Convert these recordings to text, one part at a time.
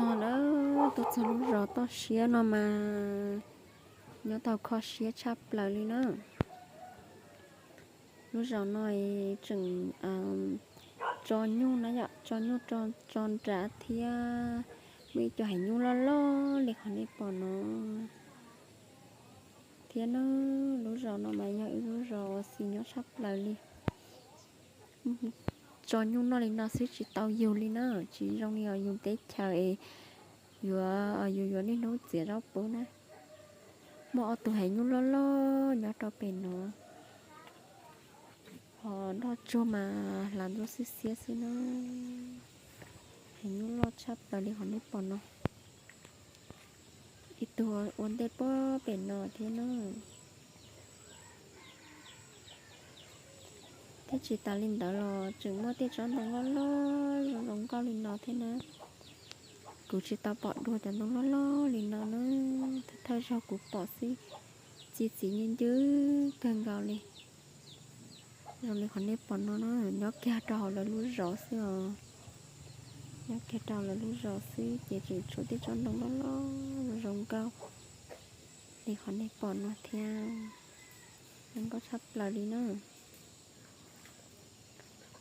Os, tuaj txog lub zos toj siab no mas nyob tau kho siab tshaj plaws li na. Lub zos no tseem tso nyuj na yom, tso nyuj tso nrad thiab muaj ib co hev nyuj loj loj li qhov nej pom no thiab na. Lub zos no mas yog ib lub zos uas xis nyob tshaj plaws li. Tso nyuj noj li no xwb tsis tau yus li na, tsis zoo li os yus teb chaws es yuav, yus yuav niaj hnub txiav zaub pub na. Muaj ob tug hev nyuj loj loj nyob rau pem no, ho nroj tsuag mas hlav ntsuab xiab xiab xwb na. Hev nyuj loj tshaj plaws li qhov nej pom no. Ib tug ua ntej puag pem no thiab na. Thiab tsis tas li ntawd los tseem muaj tej tsob ntoo loj loj zoo zoo nkauj li no thiab na. Kuv tsis tau pom dua cov ntoo loj loj li no na, thawj thawj zaug kuv pom xwb, txi txiv ncw ncw kawg nkaus li. Zoo li qhov nej pom no na, nyob kiag rau hauv lawv lub zos xwb os. Nyob kiag rau lawv lub zos xwb ces tseem tshuav tej tsob ntoo loj loj zoo nkauj li qhov nej pom no thiab. Zoo nkauj tshaj plaws li na.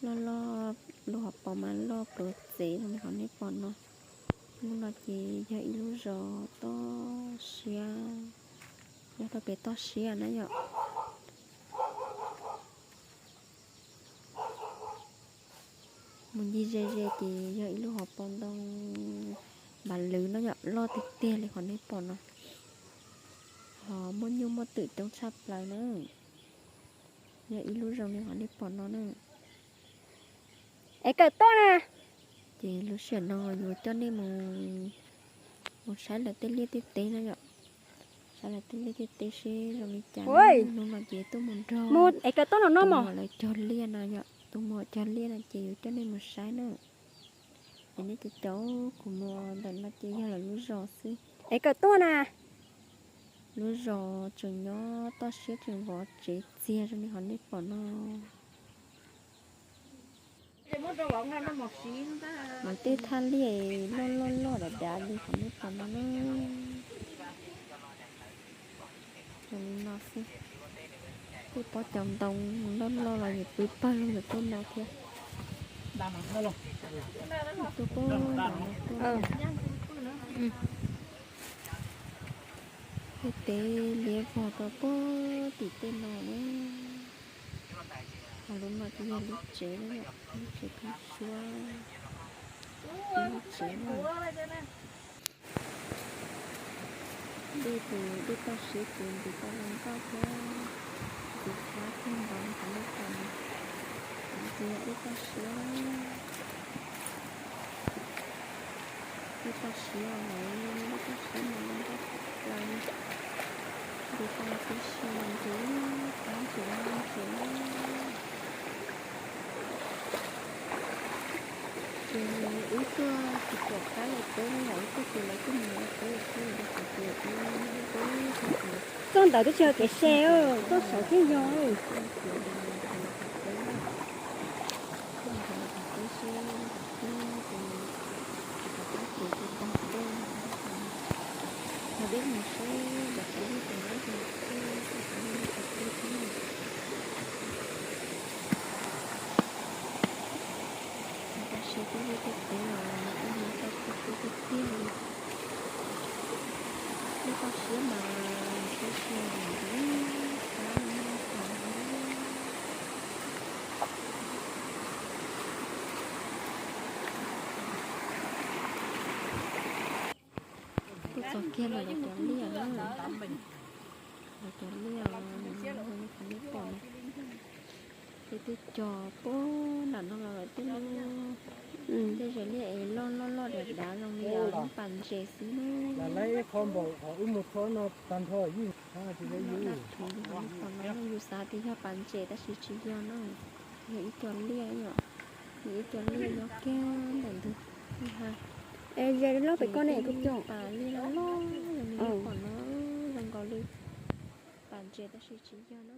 Loj loj, lub hauv paus mas loj pluav txev zoo li qhov nej pom no. Lub no ces yog ib lub zos toj siab, nyob rau pem toj siab na yom. Mus ncig ze ze ces yog ib lub hauv paus ntoo npav lwv no yom, loj tiag tiag li qhov nej pom no. Ho muaj nyuj muaj twm coob tshaj plaws na. Yog ib lub zoo li qhov nej pom no na. Es kawm tuaj na. Ces lub sij hawm no yuav coj nej mus, mus saib lawv tej liaj tej teb na yom. Saib lawv tej liaj tej teb seb zoo li cas. Hnub no ces tuaj mus nrog, es kawm tuaj no no mus, lawv cog liaj no yom, tus muam cog liaj no ces yuav coj nej mus saib na. Es nej cov caum kuv mus ntawm no ces yog lawv lub zos xwb. Es kawm tuaj na. Lub zos tseem nyob toj siab tseem vov tsev txiag zoo li qhov nej pom no. Lawv tej thaj liaj loj loj loj dav dav li qhov nej pom no na. Zoo li no xwb. Tej pob cov ntoo loj loj los yuav pw pawg lug ntawm tej no thiab. Tuaj pem no tuaj. Tej teb liab vog rau pem tim tej no na. Ho lub no ces yog lub tsev na yom, lub tsev pheeb suab, lub tsev na. Dej ces dej toj siab ces ntws tau zoo nkauj thiab ntws thab kawg nkaus li qhov nej pom no. Ces yog dej toj siab, dej toj siab lawm, dej toj siab mas zoo nkauj tshaj plaws li. Ntws tau tib si mas ntws thab ntws ntws. Ces wb tuaj tsis pom qab lawv teb no yom, wb tuaj ces lawv tuaj mus lawv teb xwb, rau qhov tias wb txog ntawd twb tsis yog kev se, tuaj saud thiaj yog. Teb seb teb ces tsis pom qab ces tsis tag dej no, ho deb mus seb lawv teb li cas na. Teb teb teb teb teb. Toj siab tej liaj tej teb los nws kuj zoo nkauj kawg tiag tiag li. Dej toj siab mas teb siab mas ntws thab noj tas li. Tuaj txog kiag mas lawv cov liaj na, lawv cov liaj zoo li qhov nej pom na. Tej twb cog pem nram no los lawm, tej lub, tej zes liaj es loj loj loj dav dav zoo li lub pas ntses xwb na. Lawv ib qho npaum qhov wb mus txog no tag nrho yeej tsis yog yus, qhov no yus xav tias yog pas ntses tab sis tsis yog na, yog ib co liaj yom, yog ib co liaj nyob kiag ntawm ntug ha. Es zes loj pem koj ne kuv coj pas liaj loj loj zoo li nej pom no, zoo nkaus li pas ntses tab sis tsis yog na.